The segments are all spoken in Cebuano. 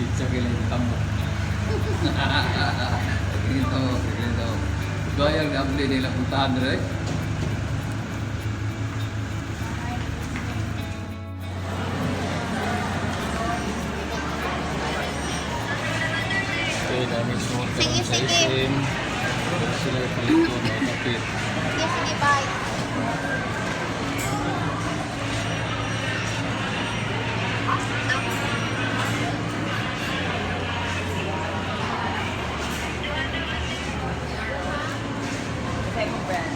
Si Chucky lang yung tamok. Tingin tamok, tingin tamok. Doyang na abli nila puntahan rin. Okay, dami suot Sige, sa sige. SM. Pero sila palito na kapit. Sige, sige, bye. Same brand.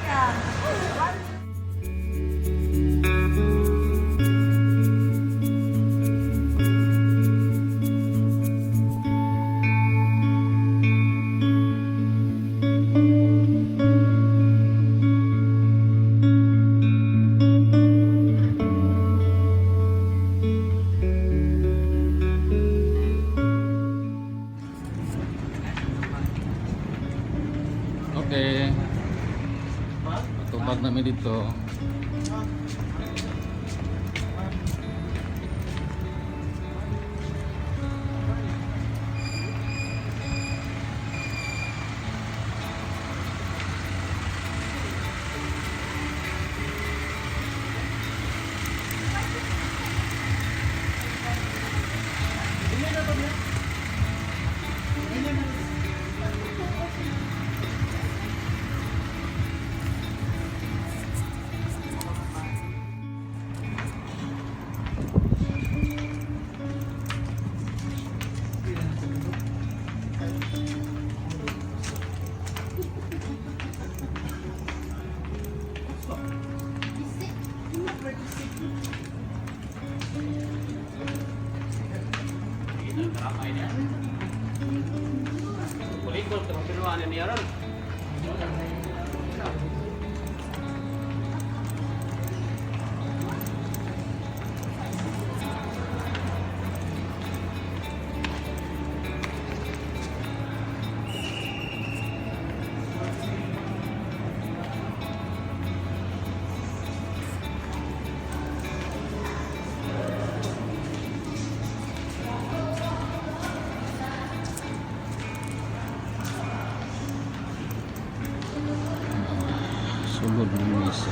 Ah, si Okay. Patubag namin dito. Sulod ng misa.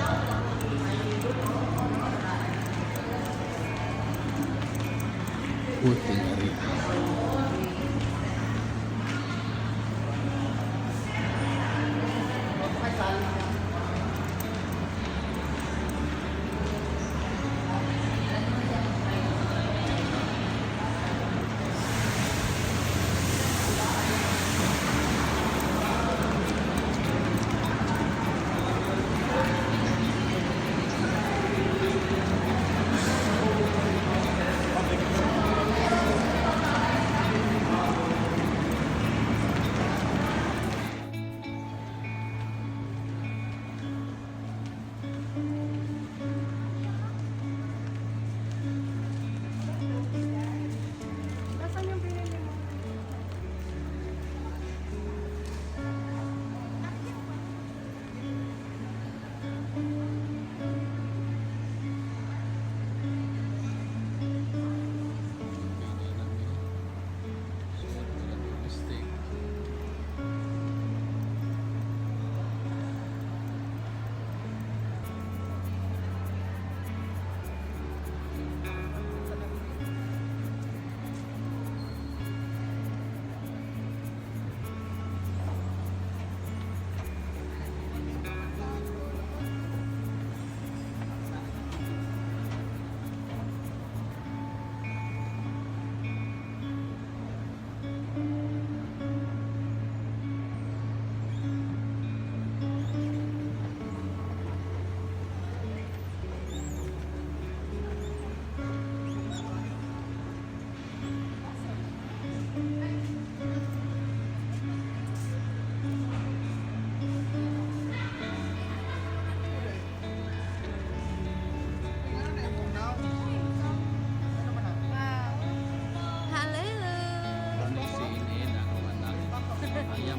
Puting area.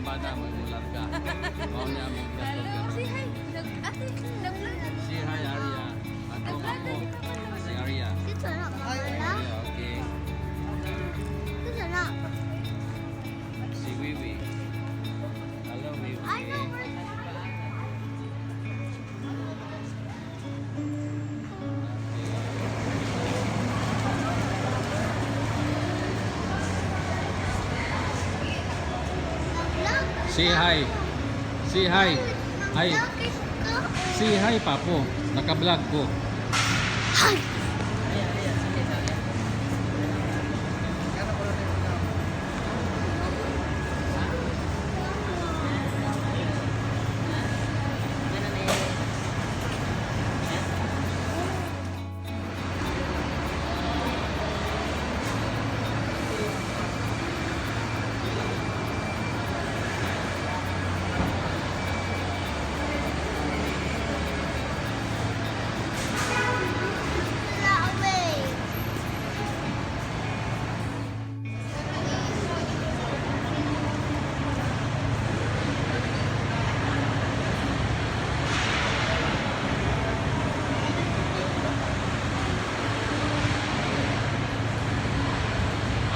Akong bana mo mularga. Mao niya mo Hello, say hi. Ate, nag-vlog. Si hi Arya. Atong ako. Si Arya. Arya, okay. Si Wiwi. Hello, Wiwi. Say hi. Say hi. Hi. Say hi, Papo. Naka-vlog ko. Ayan, ayan. Sige, sige.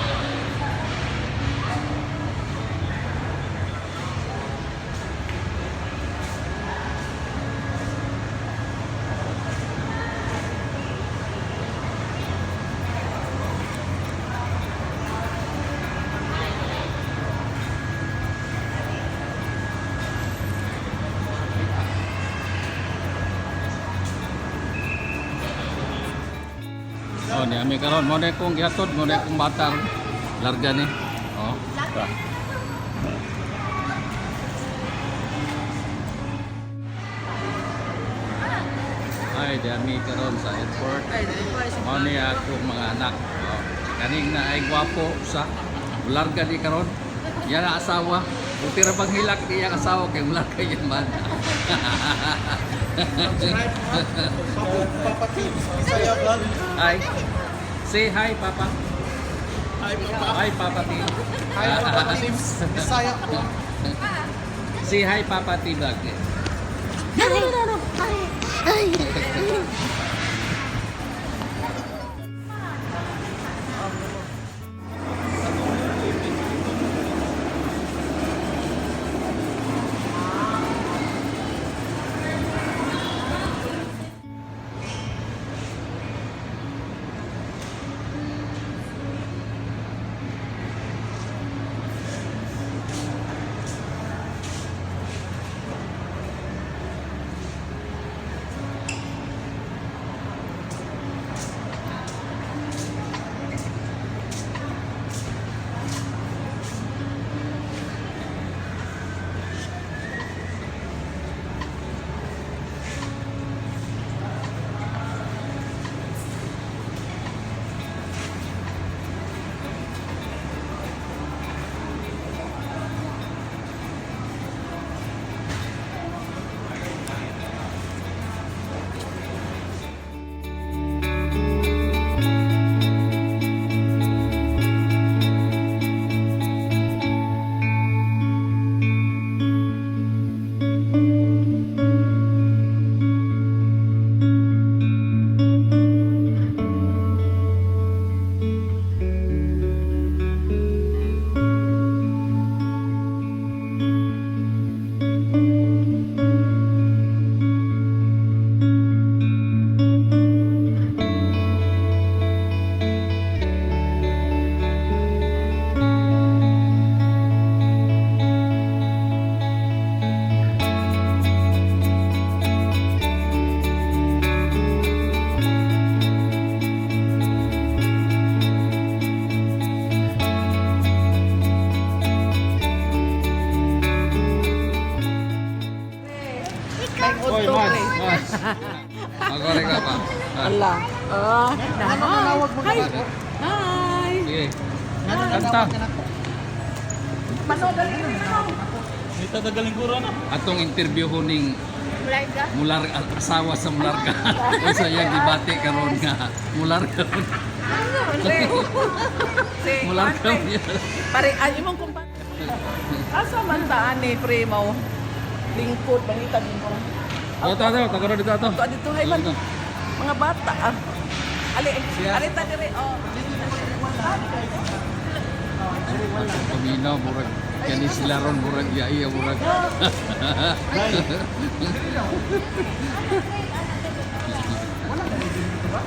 Ano na yun? Oh, ni ami karon mo na kong gihatod, mo na kong bata. Larga ni. Oh. Ta. Ay, di ami karon sa airport. Ay, dali pa. Mo ni akong mga anak. Oh. Kaning na ay gwapo sa larga ni karon. Yan ang asawa. Buti ra bang hilak ni iyang asawa kay mularga yan man. Papa Tips, Bisaya Vlog. Hi. Say hi, Papa. Hi, Papa. Hi, Papa T. Hi, Papa Tips, Bisaya Vlog. Say hi, Papa T vlog. Oy, Mads, Mads. Magore ka pa. Ah, Ala. Ah, hi. Hi. Sige. Kanta. Atong interview ko ning mular asawa sa mularga. Unsa iyang gibati karon nga mularga. Mularga. Pare, ay, imong kumpa. Asa man ta ani pre mo? Lingkod mangita din ko. Oh, tato, tago dito ato. Ato dito hay man. Mga bata ah. Ali, ali ta dire oh. Paminaw murag kani sila ron murag yai murag. Wala na dito ba?